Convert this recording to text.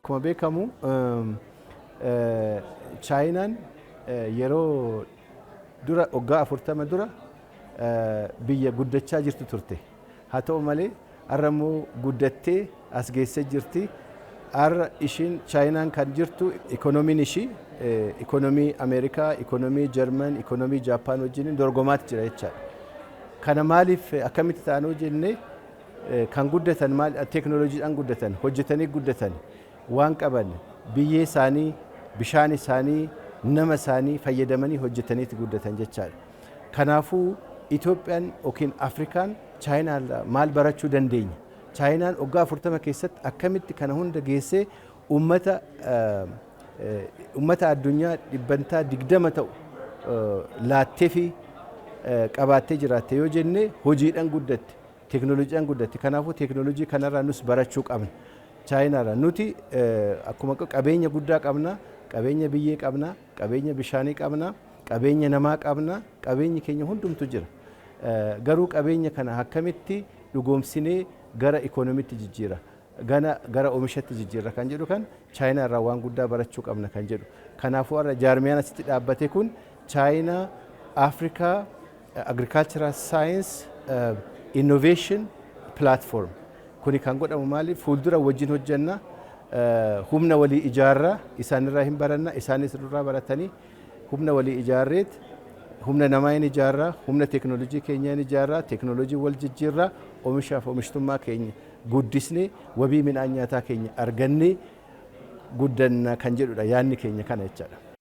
Akkuma beekamu Chaayinaan yeroo dura, waggaa 40 dura, biyya guddachaa jirtu turte. Haa ta'u malee, har'a immoo guddattee as geessee jirti. Har'a ishiin Chaayinaan kan jirtu ikoonomiin ishii ikoonomii Ameerikaa, ikoonomii Jarman, ikoonomii Jaappaan wajjin dorgomaatti jira jechaadha. Kana maaliif, akkamitti ta'anoo jennee, kan guddatan maal? Teeknooloojiidhaan guddatan, hojjetanii guddatan. Waan qaban, biyyee isaanii, bishaan isaanii, nama isaanii fayyadamanii hojjetaniiti guddatan jechaadha. Kanaafuu Itoophiyaan yookiin Afrikaan Chaayinaa maal barachuu dandeenya? Chaayinaan waggaa 40 keessatti akkamitti kana hunda geessee uummata addunyaa 20% ta'u laattee fi qabaattee jiraatte yoo jenne, hojiidhaan guddatte, teeknooloojiidhaan guddatte. Kanaafuu teeknooloojii kanarraa nus barachuu qabna. Chaayinaarraa nuti akkuma qabeenya guddaa qabna, qabeenya biyyee qabna, qabeenya bishaanii qabna, qabeenya namaa qabna, qabeenyi keenya hundumtu jira. Garuu qabeenya kana akkamitti dhugoomsinee gara ikoonomiitti jijjiira, gara oomishatti jijjiirra kan jedhu, kan Chaayinaa irraa waan guddaa barachuu qabna kan jedhu. Kanaafuu har'a jaarmiyaan asitti dhaabbate kun Chaayinaa Afrikaa Agricultural Science Innovation Platform. Kuni kan godhamu maali? Fuuldura wajjin hojjenna, humna walii ijaarraa, isaanirraa hin baranna, isaanis irraa baratanii, humna walii ijaarreet, humna namaa hin ijaarraa, humna teeknooloojii keenyaa hin ijaarraa, teeknooloojii wal jijjiirraa, oomishaaf oomishtummaa keenya guddisnee, wabii midhaan nyaataa keenya argannee guddanna kan jedhudha yaadni keenya kana jechaadha.